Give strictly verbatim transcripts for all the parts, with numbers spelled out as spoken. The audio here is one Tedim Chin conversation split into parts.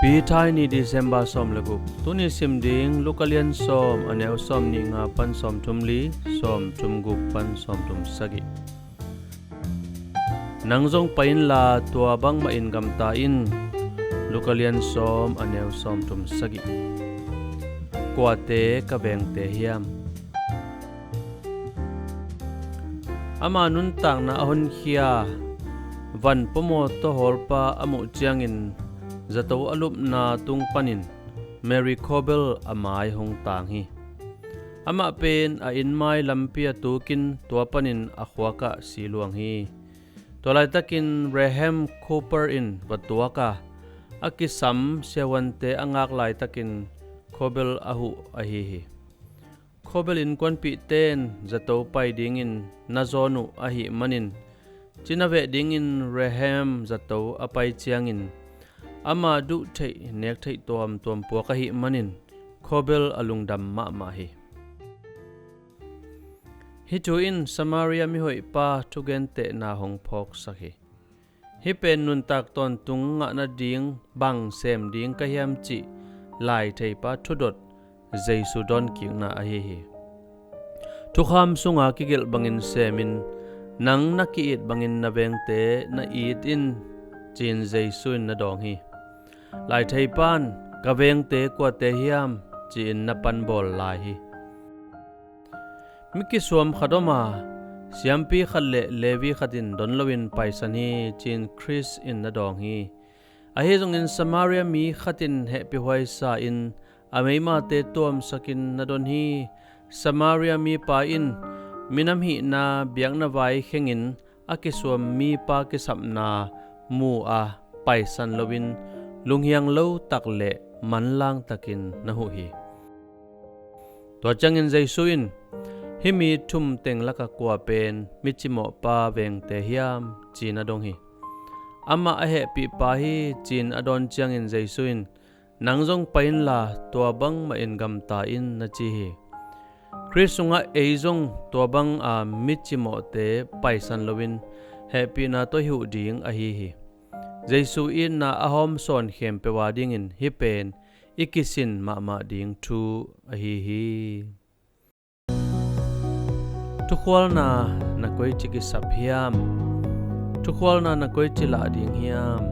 Pi Thai ni, December sawm le guk. Tuni sim ding Luka lian sawm, a neu sawm nih nga pan sawm thum li, sawm thum guk pan sawm thum sagih. Nang zong pai inla tua bangmah in gamta in. Luka lian sawm, a neu sawm thum sagih. Kuate ka vengte hiam? Ama nuntakna a honkhia van pawmaw tawhawlpa a muh ciangin zato a lupna tung panin Mary Cobell a mai hong tang hi. Amah pen a inn mai lampi a tukin tua panin a khuakah si luang hi. Tua laitakin Raham Cooper in va tuak a, a kisam siavuante a ngak laitakin Cobell a huh ahi hi. Cobell innkuanpihte in zato pai dingin na zawn uh ahih manin, cina veh dingin Raham zato a pai ciangin ama duh theih nek theih tuamtuam puak ahih manin Cobell a lungdam mahmah hi. Hih thu in Samaria mihoihpa thugentehna hong phawksak hi. Hih pen nuntak tawntung ngah nading bang sem ding ka hiam cih laitheipa thudot Jesu dawnkikna ahi hi. Thukham sunga kigelh bangin semin, nang na ki-it bangin na vengte na it in, ci-in Jesu in na dawng hi. Laitheipa in, ka vengte kuate hiam, ci-in na panbawl lai hi. Mi kisuam khat om a, siampi khat le Levi khat in don loin paisan hi, ci-in Khrist in na dawng hi. Ahi zongin Samaria mi khat in hehpihhuai sa-in a meimate tuamsakin na don hi. Samaria mipa in minam hihna biakna vai khengin a kisuam mipa kisapna mu a paisan loin lunghiang lo tak le manlang takin na huh hi. Tua ciangin Jesu in, hih mi thum teng laka kua pen mi cimawhpa vengte hiam, ci-in a dong hi. Amah a hehpihpa hi, ci-in a dawn ciangin Jesu in, nang zong pai inla tua bangmah in gamta in, na ci hi. Khrist sungah ei zong tua banga mi cimawhte paisan loin hehpihna tawh i huh ding ahi hi. Jesu itna a hawmsawn khempeuh a dingin hih pen i kisin mahmah ding thu ahi hi. Thukhualna na koici kisap hiam? Thukhualna na koici lah ding hiam?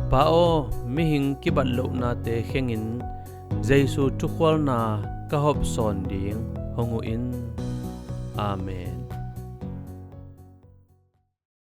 Pa aw, mihing kibat lohnate khengin Jesu thukhualna ka hopsawn ding hong huh in. Amen.